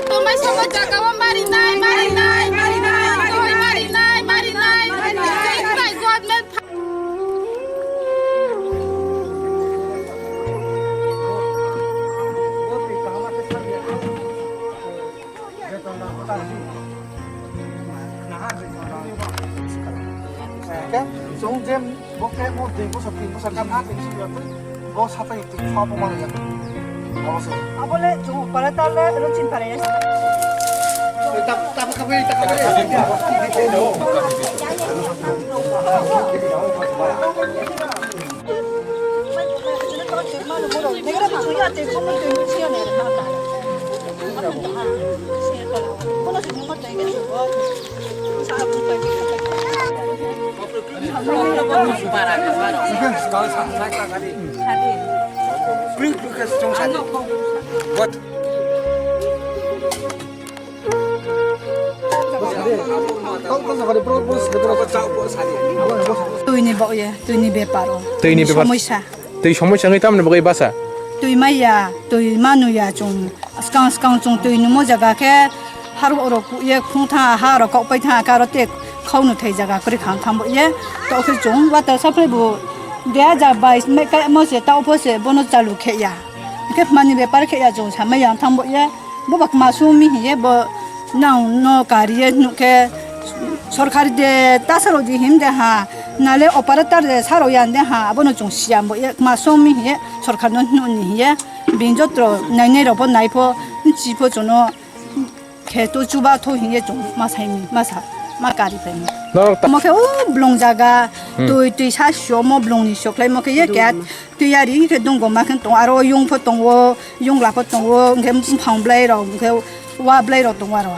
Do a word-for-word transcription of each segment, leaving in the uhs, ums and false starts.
Tongnai sama jaga o marinai, marinai, marinai, marinai, marinai, marinai. Government Chwng je bo khe mo dui bosor tin bosor kha na tei si bo sapai twi kha bo mano ya. Abo se. Abo le chwng para ta le ro chin para ya. Ta ta ka bai ta ka bai. Twi ni bok ye, twi ni bepar o. Twi ni bepar. Somoisa. Twi somoisa wngwi tamni bagwi basa? Twi maya, twi manu ya chwng. Swkang swkang chwng twi nungmo jaga khe harok rok ye khung tha, ha rok kok pai tha, karo te khau no thai jaga kwrwi khang thang bo ye. To khe chwng water supply bo dui hajar bais mai kai mo se ta opho se bono chalu khe ya. Khe mani bepar khe ya chwng samai yang thang bo ye. Bo ba kma sumi hiye bo nang no kariye nuk khe sorkari de tasaro di him de ha nale operator de saro yan de ha abono chung siya bo ye kma sumi hiye sorkar no nuk ni hiye bin jotro nai nai rok bo nai pho chi pho chono khe to chuba tho hiye chung ma sai ni ma sa ma kari phai ni. Norok ta- Mo khe o blong jaga Hmm. tui tui sa sio mo blong ni sio khlai mo khe ye kya Twi ari khe dungoma khe tongo, aro yung pho tongo, yung la pho tongo, hwnkhe buphang bwlai rok, hwnkhe wa bwlai rok tongo aro.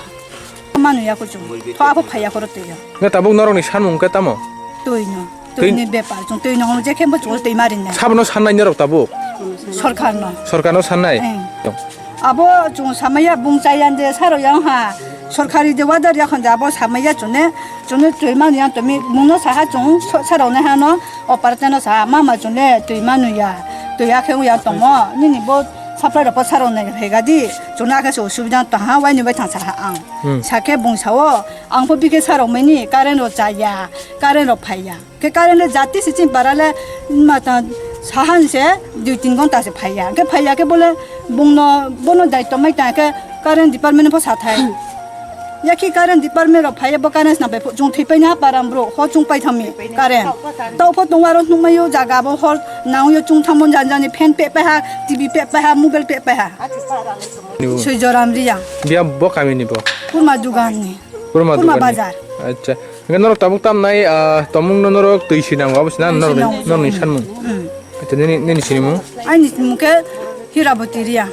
Manu ya kuchung, tho apho phai ya khoro twi ya. Nga tabuk norok ni sanmung khe tamo? Twi no, Twi- twi ni bepar, chung twi no hono je khe bo chung twi mari na. Sabono sannai norok tabuk? Sorkar no. Sorkar no sannai? Eh. Abo chung samaya bung chaya de saro yang ha. Sorkari de wadar yakhon de abo samaya chune, chune twi manu yang tumi mungno saha chung so-, sarok ne hano operator no saha mama chune twi manu ya. Twi akhe ya tongo. Nini bo supply rok po sarok ne hega di. Chune akhe so subida to ha wai ni bai thang saha ang. Hmm. Sakhe bung sao ang po bikhe sarok mani current rok chaya, current rok phaiya. Khe current le jati se chini para le mata sahan se dui tin ghonta se phaiya. Khe phaiya khe bole bungno bono daityo mai ta khe current department pho sathai. Ya khi current department rok phaiya bo current sna bai chung thwi paina param bro ho chung pai thangmi current. Tao pho tongwa ro nukmai yo jaga bo hor nang yo chung thangmo jan jani fan pe pe ha, T V pe pe ha, mobile pe pe ha. Sui joram riya. Biya bo kami ni bo. Kurma dugan ni. Kurma Kurma dugan ni. Bazar. Acha. Hingke norok tabuk tamnai, ah, tomung no norok twi sinango, abo sina Twi norok ni, sinango. Norok ni sanmung. Hmm. Acha, nini, nini sinimung? Aini mung khe Hiraboti Riya.